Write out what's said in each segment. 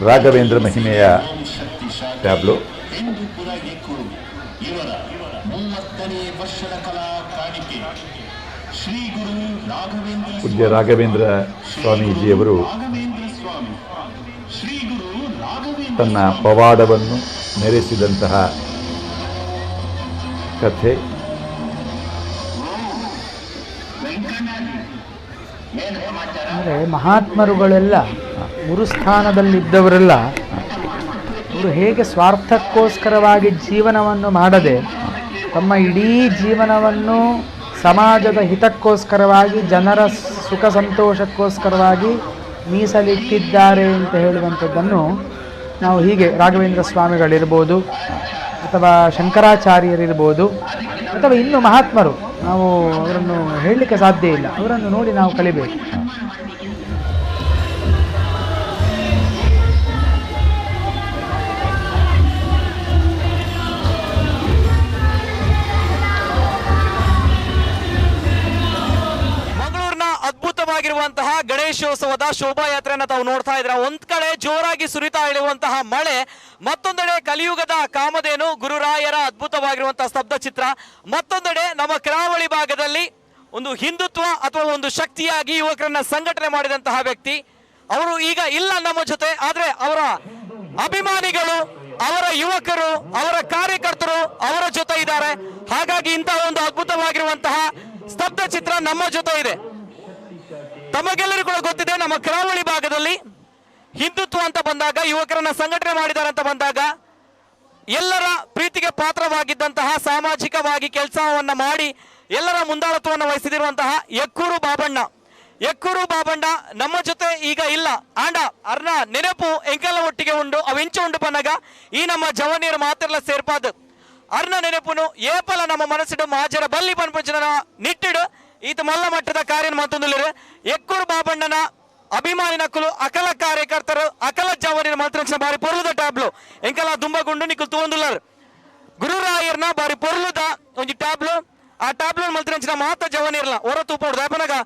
ರಾಘವೇಂದ್ರ ಮಹಿಮೆಯ ಟ್ಯಾಬ್ಲೋ. ಪೂಜ್ಯ ರಾಘವೇಂದ್ರ ಸ್ವಾಮೀಜಿಯವರು ತನ್ನ ಪವಾಡವನ್ನು ಮೆರೆಸಿದಂತಹ ಕಥೆ. ಅಂದರೆ ಮಹಾತ್ಮರುಗಳೆಲ್ಲ ಗುರುಸ್ಥಾನದಲ್ಲಿದ್ದವರೆಲ್ಲ ಅವರು ಹೇಗೆ ಸ್ವಾರ್ಥಕ್ಕೋಸ್ಕರವಾಗಿ ಜೀವನವನ್ನು ಮಾಡದೆ ತಮ್ಮ ಇಡೀ ಜೀವನವನ್ನು ಸಮಾಜದ ಹಿತಕ್ಕೋಸ್ಕರವಾಗಿ, ಜನರ ಸುಖ ಸಂತೋಷಕ್ಕೋಸ್ಕರವಾಗಿ ಮೀಸಲಿಟ್ಟಿದ್ದಾರೆ ಅಂತ ಹೇಳುವಂಥದ್ದನ್ನು ನಾವು ಹೀಗೆ ರಾಘವೇಂದ್ರ ಸ್ವಾಮಿಗಳಿರ್ಬೋದು, ಅಥವಾ ಶಂಕರಾಚಾರ್ಯರಿರ್ಬೋದು, ಅಥವಾ ಇನ್ನು ಮಹಾತ್ಮರು, ನಾವು ಅವರನ್ನು ಹೇಳಲಿಕ್ಕೆ ಸಾಧ್ಯ ಇಲ್ಲ, ಅವರನ್ನು ನೋಡಿ ನಾವು ಕಲಿಬೇಕು. ಅದ್ಭುತವಾಗಿರುವಂತಹ ಗಣೇಶೋತ್ಸವದ ಶೋಭಾಯಾತ್ರೆಯನ್ನು ತಾವು ನೋಡ್ತಾ ಇದ್ರ. ಒಂದ್ ಕಡೆ ಜೋರಾಗಿ ಸುರಿತಾ ಇರುವಂತಹ ಮಳೆ, ಮತ್ತೊಂದೆಡೆ ಕಲಿಯುಗದ ಕಾಮಧೇನು ಗುರುರಾಯರ ಅದ್ಭುತವಾಗಿರುವಂತಹ ಸ್ತಬ್ಧ ಚಿತ್ರ, ಮತ್ತೊಂದೆಡೆ ನಮ್ಮ ಕರಾವಳಿ ಭಾಗದಲ್ಲಿ ಒಂದು ಹಿಂದುತ್ವ ಅಥವಾ ಒಂದು ಶಕ್ತಿಯಾಗಿ ಯುವಕರನ್ನ ಸಂಘಟನೆ ಮಾಡಿದಂತಹ ವ್ಯಕ್ತಿ ಅವರು ಈಗ ಇಲ್ಲ ನಮ್ಮ ಜೊತೆ. ಆದ್ರೆ ಅವರ ಅಭಿಮಾನಿಗಳು, ಅವರ ಯುವಕರು, ಅವರ ಕಾರ್ಯಕರ್ತರು ಅವರ ಜೊತೆ ಇದ್ದಾರೆ. ಹಾಗಾಗಿ ಇಂತಹ ಒಂದು ಅದ್ಭುತವಾಗಿರುವಂತಹ ಸ್ತಬ್ಧ ಚಿತ್ರ ನಮ್ಮ ಜೊತೆ ಇದೆ. ತಮಗೆಲ್ಲರಿಗೂ ಕೂಡ ಗೊತ್ತಿದೆ, ನಮ್ಮ ಕರಾವಳಿ ಭಾಗದಲ್ಲಿ ಹಿಂದುತ್ವ ಅಂತ ಬಂದಾಗ, ಯುವಕರನ್ನ ಸಂಘಟನೆ ಮಾಡಿದ್ದಾರೆ ಅಂತ ಬಂದಾಗ, ಎಲ್ಲರ ಪ್ರೀತಿಗೆ ಪಾತ್ರವಾಗಿದ್ದಂತಹ, ಸಾಮಾಜಿಕವಾಗಿ ಕೆಲಸವನ್ನ ಮಾಡಿ ಎಲ್ಲರ ಮುಂದಾಳತ್ವವನ್ನು ವಹಿಸಿದಿರುವಂತಹ ಎಕ್ಕೂರು ಬಾಬಣ್ಣ. ಎಕ್ಕೂರು ಬಾಬಣ್ಣ ನಮ್ಮ ಜೊತೆ ಈಗ ಇಲ್ಲ. ಆಂಡ ಅರ್ನ ನೆನಪು ಎಂಕೆಲ್ಲ ಒಟ್ಟಿಗೆ ಉಂಡು, ಅವೆಂಚು ಉಂಡು ಪನ್ನಗ ಈ ನಮ್ಮ ಜವನಿಯರ ಮಾತೆಲ್ಲ ಸೇರ್ಪಾದ ಅರ್ನ ನೆನಪುನು ಏಪಲ ನಮ್ಮ ಮನಸ್ಸಿಡು ಮಾಜರ ಬಲ್ಲಿ ಪನ್ಪಂಚಿನ ನಿಟ್ಟಿಡು ಈತ ಮಲ್ಲ ಮಟ್ಟದ ಕಾರ್ಯ ಮತ್ತೊಂದು ಎಕ್ಕೂರು ಬಾಬಣ್ಣನ ಅಭಿಮಾನಿ ನಕಲು ಅಕಲ ಕಾರ್ಯಕರ್ತರು ಅಕಲ ಜವನಿನ ಮಾತ್ರ ಬಾರಿ ಪೊರ್ಲುದ ಟ್ಯಾಬ್ಲು ಎಂಕಲ ದುಂಬಗುಂಡು ನಿಕ್ಕಲು ತೂಂದುಲ್ಲರು ಗುರುರಾಯರ್ನ ಬಾರಿ ಪೊರ್ಲುದ ಒಂಜಿ ಟ್ಯಾಬ್ಲು. ಆ ಟ್ಯಾಬ್ಲು ಮಲ್ತಿನಂಚಿನ ಮಾತ ಜವನಿರ್ಲ ಹೊರ ತೂಪೋಡು ದಾಪನಗ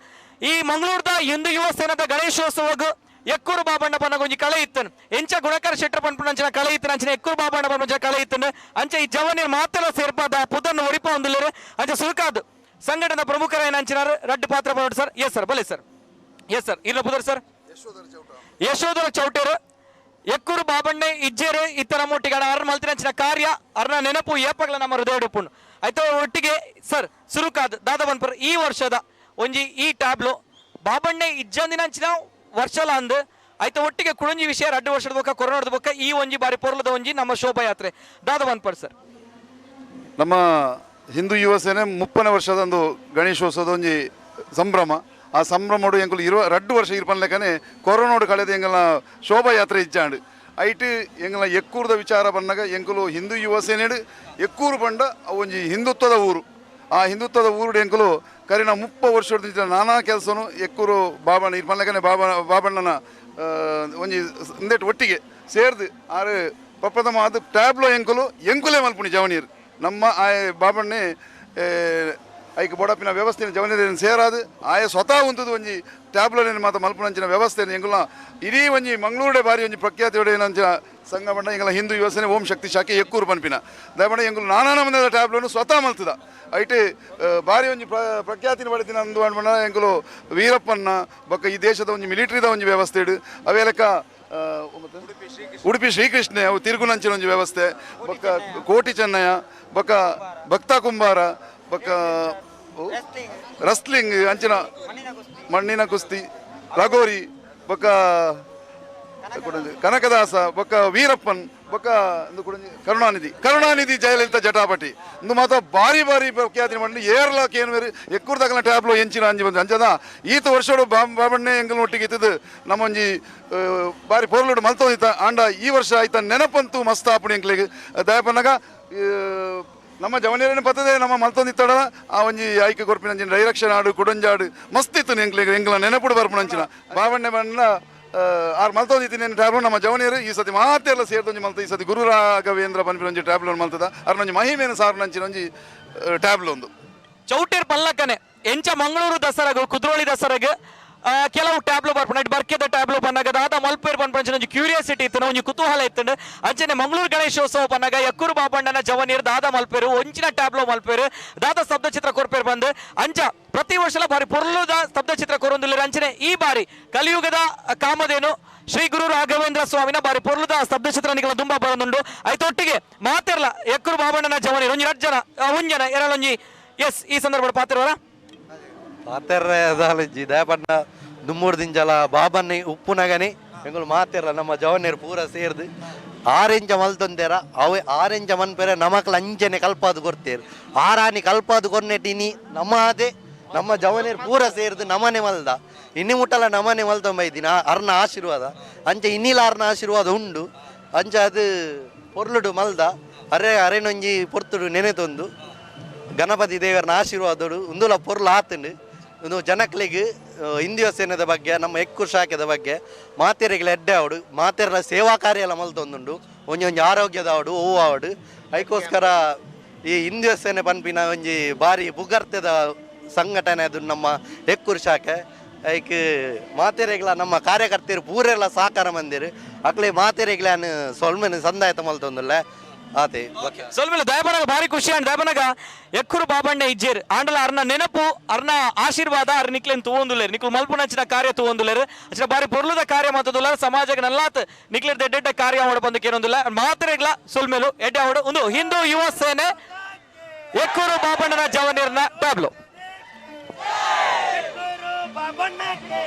ಈ ಮಂಗಳೂರದ ಹಿಂದೂ ಯುವ ಸೇನದ ಗಣೇಶೋತ್ಸವಗ್ ಎಕ್ಕೂರು ಬಾಬಣ್ಣ ಪನ್ನಗ ಒಂಜಿ ಕಳೆ ಇತ್ತನು ಎಂಚ ಗುಣಕರ ಶೆಟ್ಟರ್ ಪನ್ಪುನಂಚಿನ ಕಳೆ ಇತ್ತನ ಅಂಚಿನ ಎಕ್ಕೂರು ಬಾಬಣ್ಣ ಪನ್ಪುಂಚಿನ ಕಳೆ ಇತ್ತನು ಅಂಚೆ ಈ ಜವನಿರ್ ಮಾತೆಲ್ಲ ಸೇರ್ಪಾದ ಪುದನ್ನು ಒಡಿಪ ಒಂದುಲ್ಲೇರು ಅಂಚೆ ಸುರುಕಾದು ಸಂಘಟನಾ ಪ್ರಮುಖರ ಅಂಚಿನಾರು ರಡ್ಡು ಪಾತ್ರ ಪಡೋಡು ಸರ್. ಎಸ್ ಸರ್, ಬಲೆ ಸರ್. ಎಸ್ ಸರ್, ಇಲ್ಲ ಪುದರ್ ಸರ್ ಯಶೋಧರ ಚೌಟೇರು ಎಕ್ಕೂರು ಬಾಬಣ್ಣೆ ಇಜ್ಜೇರು ಇತರ ಮುಟ್ಟಿಗಾಡ ಅರ್ನ ಮಲ್ತಿನಂಚಿನ ಕಾರ್ಯ ಅರ್ನ ನೆನಪು ಏಪಗಳ ನಮ್ಮ ಹೃದಯ ಉಪ್ಪುಂಡು ಆಯ್ತು. ಒಟ್ಟಿಗೆ ಸರ್ ಸುರುಕಾದ್ ದಾದಾ ಬನ್ಪುರ್ ಈ ವರ್ಷದ ಒಂಜಿ ಈ ಟ್ಯಾಬ್ಲು ಬಾಬಣ್ಣೆ ಇಜ್ಜಂದಿನಂಚಿನ ವರ್ಷಲ ಅಂದ್ ಆಯ್ತು. ಒಟ್ಟಿಗೆ ಕುಳಂಜಿ ವಿಷಯ 2 ವರ್ಷದ ಬೊಕ್ಕ ಕೊರೋನಾದ ಬೊಕ್ಕ ಈ ಒಂಜಿ ಬಾರಿ ಪೊರ್ಲದ ಒಂಜಿ ನಮ್ಮ ಶೋಭಾಯಾತ್ರೆ ದಾದಾ ಬನ್ಪರ್ ಸರ್. ನಮ್ಮ ಹಿಂದೂ ಯುವ ಸೇನೆ 30ನೇ ವರ್ಷದ ಒಂದು ಗಣೇಶೋತ್ಸವದ ಒಂಜಿ ಸಂಭ್ರಮ. ಆ ಸಂಭ್ರಮಡು ಎಂಕುಲು 2 ವರ್ಷ ಇರ್ಪನ್ಲೆಕ್ಕನೆ ಕೊರೋನಾಡು ಕಳೆದ ಎಂಗಲ ಶೋಭಾಯಾತ್ರೆ ಇಜ್ಜಾಂಡು ಐಟ್ ಎಂಗಲ ಎಕ್ಕೂರದ ವಿಚಾರ ಬಂದಾಗ ಎಂಕುಲು ಹಿಂದೂ ಯುವ ಸೇನೆಡು ಎಕ್ಕೂರು ಬಂಡ ಒಂಜಿ ಹಿಂದುತ್ವದ ಊರು. ಆ ಹಿಂದುತ್ವದ ಊರುಡು ಎಂಕುಲು ಕರಿನ 30 ವರ್ಷದ ನಾನಾ ಕೆಲಸನು ಎಕ್ಕೂರು ಬಾಬಣ್ಣ ಇರ್ಪನ್ಲೆಕ್ಕನೆ ಬಾಬಣ್ಣನ ಒಂಜಿ ಇಂದೆಟ್ ಒಟ್ಟಿಗೆ ಸೇರ್ದು ಆರು ಪ್ರಪ್ರಥಮ ಅದು ಟ್ಯಾಬ್ಲೋ ಎಂಕುಲು ಎಂಕುಲೇ ಮಲ್ಪುಣಿ ಜವನೀರು ನಮ್ಮ ಆ ಬಾಬಣ್ಣೆ ಐಕ್ ಬೊಡಪಿನ ವ್ಯವಸ್ಥೆನ ಜವನೀರನ್ನು ಸೇರಾದು ಆಯ ಸ್ವತಃ ಉಂಟದು ಒಂಜಿ ಟ್ಯಾಬ್ಲೋನ ಮಾತ ಮಲ್ಪುನಂಚಿನ ವ್ಯವಸ್ಥೆನ ಎಂಕುಲ ಇಡೀ ಒಂಜಿ ಮಂಗಳೂರುಡೆ ಬಾರಿ ಒಂಜಿ ಪ್ರಖ್ಯಾತಿ ಒಡೆಯನಂಚಿನ ಸಂಘ ಬಂಡ ಎಂಕಲ ಹಿಂದೂ ಯುವಸೇನೆ ಓಂ ಶಕ್ತಿ ಶಾಖೆ ಎಕ್ಕೂರು ಪನ್ಪಿನ ದಯಮಾಡಿ ಎಂಕುಲು ನಾನಾ ನಮೂನೆದ ಟ್ಯಾಬ್ಲೋನು ಸ್ವತಃ ಮಲ್ತದ ಐಟ್ ಬಾರಿ ಒಂಜಿ ಪ್ರಖ್ಯಾತಿನ ಪಡೆದಿನ ಅಂದು ಪಂಡ ಎಂಕುಲು ವೀರಪ್ಪನ್ನ ಬೊಕ್ಕ ಈ ದೇಶದ ಒಂಜಿ ಮಿಲಿಟರಿದ ಒಂಜಿ ವ್ಯವಸ್ಥೆ ಇಡು ಅವೇ ಲೆಕ್ಕ ಉಡುಪಿ ಶ್ರೀಕೃಷ್ಣ ಅವು ತಿರುಗುನಂಚಿನ ಒಂಜಿ ವ್ಯವಸ್ಥೆ ಬೊಕ್ಕ ಕೋಟಿ ಚೆನ್ನಯ್ಯ ಬೊಕ್ಕ ಭಕ್ತ ಕುಂಬಾರ ಬೊಕ್ಕ ರಸ್ಲಿಂಗ್ ಅಂಚಿನ ಮಣ್ಣಿನ ಕುಸ್ತಿ ಲಗೋರಿ ಬೊಕ್ಕ ಕನಕದಾಸ ಬೊಕ್ಕ ವೀರಪ್ಪನ್ ಬೊಕ್ಕ ಕರುಣಾನಿಧಿ ಕರುಣಾನಿಧಿ ಜಯಲಲಿತಾ ಜಟಾಪಟಿ ಇಂದು ಮಾತ್ರ ಭಾರಿ ಭಾರಿ ಪ್ರಖ್ಯಾತಿ ಮಂಡಿ ಏರ್ಲಾಕ್ ಏನು ಬೇರೆ ಎಕ್ಕೂರು ತಗಲ ಟ್ಯಾಬ್ಲೋ ಎಂಚಿನ ಅಂಜಿ ಬಂದು ಅಂಚದ ಈತ ವರ್ಷಡು ಬಾಬಣ್ಣೆ ಎಂಕಲ್ ಒಟ್ಟಿಗೆ ಇತ್ತದು ನಮ್ಮೊಂಜಿ ಬಾರಿ ಪೊರ್ಲುಡು ಮಲ್ತೋದಿತ್ತ ಆಂಡ ಈ ವರ್ಷ ಆಯ್ತ ನೆನಪಂತೂ ಮಸ್ತ್ ಆಪುಣಿ ಎಂಕ್ಲೆಗ್ ದಯಪನ್ನಗ ನಮ್ಮ ಜವನಿಯರನ್ನ ಪತ್ತದೆ ನಮ್ಮ ಮಲ್ತೊಂದಿತ್ತಡ ಆ ಒಂಜಿ ಆಯ್ಕೆ ಕೊರ್ಪಿನಂಚಿನ ಡೈರಕ್ಷನ್ ಆಡು ಕುಡಂಜಾಡು ಮಸ್ತ್ ಇತ್ತು ಎಂಕ್ಲೆಗ್ ಎಂಕ್ಲ ನೆನಪುಡು ಬರ್ಪುನಂಚಿನ ಬಾಬಣ್ಣೆ ಬಣ್ಣ ಆರು ಮಲ್ತೊಂದಿತ್ತೀನಿ ಟ್ಯಾಬ್ಲು ನಮ್ಮ ಜವನಿಯರು ಈ ಸತಿ ಮಾತೆಲ್ಲ ಸೇರ್ದೊಂಜಿ ಮಲ್ತ ಈ ಸತಿ ಗುರು ರಾಘವೇಂದ್ರ ಪನ್ಪಿನೊಂಜಿ ಟ್ಯಾಬ್ಲು ಮಲ್ತದ ಅರ್ನೊಂಜಿ ಮಹಿಮೇನ ಸಾರ್ನಂಚಿನ ಒಂಜಿ ಟ್ಯಾಬ್ಲು ಒಂದು ಚೌಟೇರ್ ಪಲ್ಲಕ್ಕನೆ ಎಂಚ ಮಂಗಳೂರು ದಸರಾಗು ಕುದ್ರೋಳಿ ದಸರಾಗು ಕೆಲವು ಟ್ಯಾಬ್ಲು ಬರ್ಪುಂಡು ಅಟ್ ಬರ್ಕೆದ ಟ್ಯಾಬ್ಲು ಪನ್ನಗ ದಾದ ಮಲ್ಪೇರ್ ಪನ್ಪಂಚಿನ ಒಂಜಿ ಕ್ಯೂರಿಯಾಸಿಟಿ ಇತ್ತು ಒಂಜಿ ಕುತೂಹಲ ಇತ್ತುಂಡು. ಅಂಚನೆ ಮಂಗಳೂರು ಗಣೇಶೋತ್ಸವ ಪನ್ನಗ ಎಕ್ಕೂರು ಬಾಬಣ್ಣನ ಜವನೀರ್ ದಾದ ಮಲ್ಪೇರು ಒಂಚಿನ ಟ್ಯಾಬ್ಲು ಮಲ್ಪೇರು ದಾದ ಸ್ತಬ್ಧ ಚಿತ್ರ ಕೊರ್ಪೇರು ಬಂದು ಅಂಚ ಪ್ರತಿ ವರ್ಷಲ ಬಾರಿ ಪೊರ್ಲುದ ಸ್ತಬ್ಧ ಚಿತ್ರ ಕೊರೊಂದುಲ್ಲೆರ್. ಅಂಚನೆ ಈ ಬಾರಿ ಕಲಿಯುಗದ ಕಾಮಧೇನು ಶ್ರೀ ಗುರು ರಾಘವೇಂದ್ರ ಸ್ವಾಮಿನ ಬಾರಿ ಪೊರ್ಲುದ ಸ್ತಬ್ಧ ಚಿತ್ರ ನಿಕಲ ದುಂಬ ಬರೊಂದುಂಡು. ಐತೊಟ್ಟಿಗೆ ಮಾತೆರ್ಲ ಎಕ್ಕೂರು ಬಾಬಣ್ಣನ ಜವನೀರ್ ಒಂಜಿ ರಡ್ಡ್ ಜನ ಒಂಜನ ಎರಳೊಂಜಿ ಎಸ್ ಈ ಸಂದರ್ಭ ಪಾತಿರ್ವರ ಪಾತೆರ್ರೆ ದಾಲಜ್ಜಿ ದಯಪಣ್ಣ ದುಮ್ಮೂರು ದಿಂಜಲ ಬಾಬನ್ನಿ ಉಪ್ಪುನಗನಿ ಎಂಗುಲು ಮಾತೆರ್ಲ ನಮ್ಮ ಜವನೇರು ಪೂರ ಸೇರ್ದು ಆರೆಂಜ ಮಲ್ತೊಂದೇರ ಅವೆ ಆರೆಂಜ ಮನ್ಪೆರೆ ನಮಕ್ಲ ಅಂಚನೆ ಕಲ್ಪಾದು ಕೊರ್ತೇರು ಆರಾನಿ ಕಲ್ಪಾದು ಕೊರ್ನೆಟಿನಿ ನಮ್ಮದೇ ನಮ್ಮ ಜವನೇರು ಪೂರ ಸೇರ್ದು ನಮನೆ ಮಲ್ದ ಇನ್ನಿ ಮುಟ್ಟಲ ನಮನೆ ಮಲ್ತೊಂಬೈದಿನ ಅರ್ನ ಆಶೀರ್ವಾದ ಅಂಚೆ ಇನ್ನಿಲ ಅರ್ನ ಆಶೀರ್ವಾದ ಉಂಡು ಅಂಚೆ ಅದು ಪೊರ್ಲುಡು ಮಲ್ದ ಅರೆ ಅರೆನೊಂಜಿ ಪೊರ್ತುಡು ನೆನೆತೊಂದು ಗಣಪತಿ ದೇವರನ ಆಶೀರ್ವಾದಡು ಉಂದುಲ ಪೊರ್ಲು ಆತುಂಡು. ಒಂದು ಜನಕ್ಲೆಗ್ ಹಿಂದಿಯ ಸೇನೆದ ಬಗ್ಗೆ ನಮ್ಮ ಎಕ್ಕುರ್ ಶಾಖೆದ ಬಗ್ಗೆ ಮಾತೆರೆಗ್ಲ ಎಡ್ಡೆ ಆವಡು ಮಾತೆರ್ಲ ಸೇವಾ ಕಾರ್ಯ ಎಲ್ಲ ಮಲ್ತೊಂದುಂಡು ಒಂಜೊಂಜಿ ಆರೋಗ್ಯದ ಆವಡು ಹೂವು ಆವಡು ಐಕೋಸ್ಕರ ಈ ಹಿಂದಿಯ ಸೇನೆ ಪನ್ಪಿನ ಒಂಜಿ ಬಾರಿ ಪುಗರ್ತೆದ ಸಂಘಟನೆ ಅದು ನಮ್ಮ ಎಕ್ಕುರ್ ಶಾಖೆ. ಐಕ್ ಮಾತೆರೆಗ್ಲ ನಮ್ಮ ಕಾರ್ಯಕರ್ತರು ಪೂರೆಲ್ಲ ಸಹಕಾರ ಮಂದಿರು ಅಕ್ಲೆ ಮಾತೆರೆಗ್ಲ ಸೊಲ್ಮೆನ್ ಸಂದಾಯತ ಮಲ್ತೊಂದುಲ್ಲ ಆತೆ. ಸೊಲ್ಮೆಲ ದಯಪನಗ ಭಾರಿ ಖುಷಿ ಅಂಡ್ ದಯಪನಗ ಎಕ್ಕುರು ಬಾಬಣ್ಣ ಇಜ್ಜೇರ್ ಆಂಡಲ ಅರ್ನ ನೆನಪು ಅರ್ನ ಆಶೀರ್ವಾದ ಅರ್ ನಿಕ್ಲೆನ್ ತೂವೊಂದುಲ್ಲೆರ್ ನಿಕ್ಲು ಮಲ್ಪುನಂಚಿನ ಕಾರ್ಯ ತೂವೊಂದುಲ್ಲೆರ್ ಅಂಚಿನ ಬಾರಿ ಪೊರ್ಲುದ ಕಾರ್ಯ ಮಲ್ತೊಂದುಲ್ಲ ಸಮಾಜಗ್ ನಲ್ಲಾತ್ ನಿಕ್ಲೆರ್ ದೆಡ್ಡೆಡ್ಡ ಕಾರ್ಯ ಅವಡ ಬಂದು ಕೇನೊಂದುಲ್ಲ ಮಾತೆರೆಗ್ಲ ಸೊಲ್ಮೆಲು ಎಡ್ಡೆ ಅವಡು. ಒಂದು ಹಿಂದೂ ಯುವ ಸೇನೆ ಎಕ್ಕೂರು ಬಾಬಣ್ಣನ ಜವನೀರ್ನ ಟ್ಯಾಬ್ಲು. ಬಾಬಣ್ಣಕ್ಕೆ.